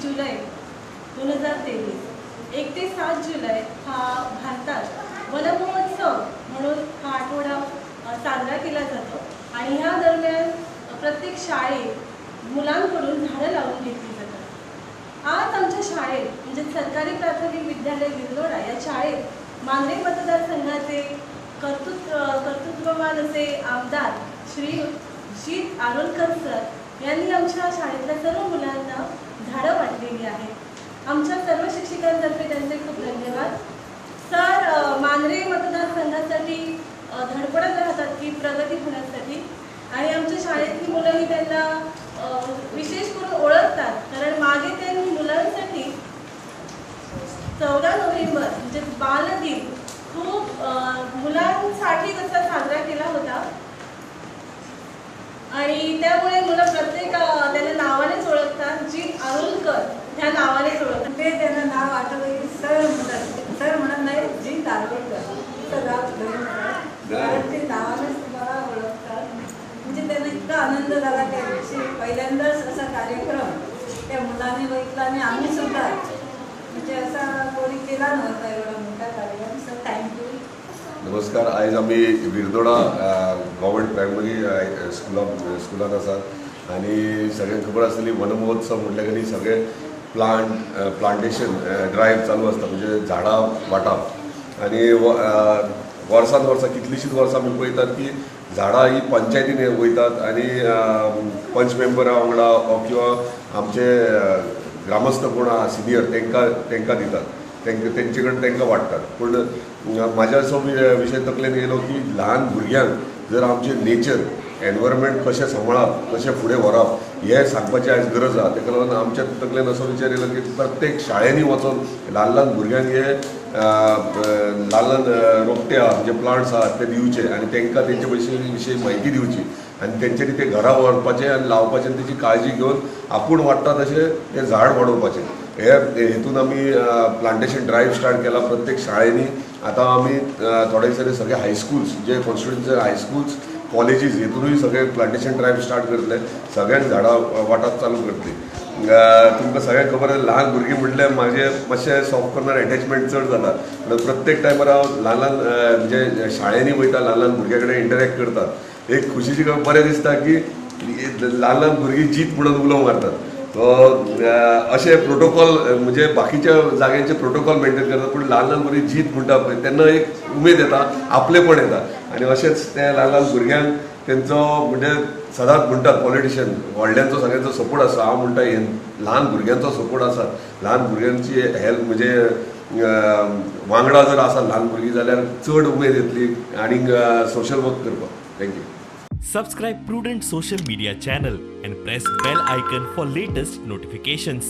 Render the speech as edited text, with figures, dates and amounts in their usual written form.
जुलै 2023। 1 ते 7 जुलै हा भारतात वनमहोत्सव म्हणून हा आठवडा साजरा केला जातो आणि ह्या दरम्यान प्रत्येक शाळेत मुलांकडून झाडं लावून घेतली जातात। आज आमच्या शाळेत म्हणजे सरकारी प्राथमिक विद्यालय विरदोडा या शाळेत मांद्रे मतदारसंघाचे कर्तृत्ववान असे आमदार श्री जीत आरोलकर सर यांनी आमच्या शाळेतल्या सर्व मुलांना झाडं वाटलेली आहेत। आमच्या सर्व शिक्षिकांतर्फे त्यांचे खूप धन्यवाद। सर मांद्रे मतदारसंघासाठी धडपडत राहतात की प्रगती होण्यासाठी आणि आमच्या शाळेतली मुलंही त्यांना विशेष करून ओळखतात, कारण मागे त्यांनी मुलांसाठी 14 नोव्हेंबर म्हणजे बालदिन खूप मुलांसाठी जसा साजरा केला होता आणि त्यामुळे मुलं प्रत्येक त्यांना नावानेच ओळखतात, जीत आरोलकर ह्या नावानेच ओळखतात। ते त्यांना नाव आठवलं की सर म्हणतात, सर म्हणत नाही जीत आरोलकर तुमचं नाव घेऊन म्हणतात, कारण ते नावानेच तुम्हाला ओळखतात। म्हणजे त्यांना इतका आनंद झाला त्या दिवशी, पहिल्यांदाच असा कार्यक्रम त्या मुलाने बघितला आणि आम्ही सुद्धा, म्हणजे असा कोणी केला नव्हता एवढा मोठा कार्यक्रम। Sir thank you. नमस्कार, आयज आमी विरदोडा गव्हर्मेंट प्रायमरी स्कुलान आसात आनी सगळ्यांक खबर आसतली वनमहोत्सव म्हटल्यार न्ही सगळे प्लांटेशन ड्रायव्ह चालू आसता, म्हणजे झाडां वांटप आनी वर्सान वर्सां कितलींशींच वर्सां आमी पळयतात की झाडां ही पंचायतीन वयतात आनी पंच मेंबरा वांगडा किंवा आमचे ग्रामस्थ कोण आहा सिनियर तांकां दितात, तेंचे कडेन तांकां वाडटात। पूण म्हाज्या असो विशय तकलेन येयलो की ल्हान भुरग्यांक जर आमचें नेचर एनवायरमेंट कशें सांबाळप, कशें फुडें व्हरप हें सांगपाची आयज गरज आहा। तेका लागून आमच्या तकलेन असो विचार येयलो की प्रत्येक शाळेंनी वचोन ल्हान ल्हान भुरग्यांक हे ल्हान ल्हान रोपटे आहा म्हणजे प्लांट्स आहात ते दिवचे आनी तांकां तेंचे विशीं म्हायती दिवची आनी तेंच्यांनी ते घरा व्हरपाचें आनी लावपाचें आनी तेची काळजी घेवन आपूण वाडटा तशें तें झाड वाडोवपाचें। हे हेतून आमी प्लांटेशन ड्रायव्ह स्टार्ट केला प्रत्येक शाळेंनी। आतां आमी थोडे दिसांनी सगळे हायस्कुल्स जे कॉन्स्टिट्युएन्सी हायस्कुल्स कॉलेजीस हेतूनय सगळे प्लांटेशन ड्रायव्ह स्टार्ट करतले, सगळ्यांक झाडां वांटप चालू करतली। तुमकां सगळ्यांक खबर आसा ल्हान भुरगीं म्हटल्यार म्हाजें मातशें सॉफ्ट कॉर्नर एटॅचमेंट चड जाता, म्हणून प्रत्येक टायमार हांव ल्हान ल्हान म्हणजे शाळेंनी वयता, ल्हान ल्हान भुरग्यां कडेन इंटरॅक्ट करता। एक खुशीची बरें दिसता की ल्हान ल्हान भुरगीं जीत म्हणून उलो मारतात। अशे प्रोटोकॉल म्हणजे बाकीच्या जाग्यांचे प्रोटोकॉल मेंटेन करतात, पूण ल्हान ल्हान भुरगीं जीत म्हणटा पळय तेन्ना एक उमेद येता, आपलेपण येता आनी अशेंच त्या ल्हान ल्हान भुरग्यांक तेंचो म्हणजे सदांच म्हणटात पॉलिटिशियन व्हडल्यांचो सगळ्यांचो सपोर्ट आसा, हांव म्हणटा हे ल्हान भुरग्यांचो सपोर्ट आसा, ल्हान भुरग्यांची हेल्प म्हणजे वांगडा जर आसा ल्हान भुरगीं जाल्यार चड उमेद येतली आनीक सोशल वर्क करपाक। Thank you. Subscribe Prudent Social Media channel and press bell icon for latest notifications.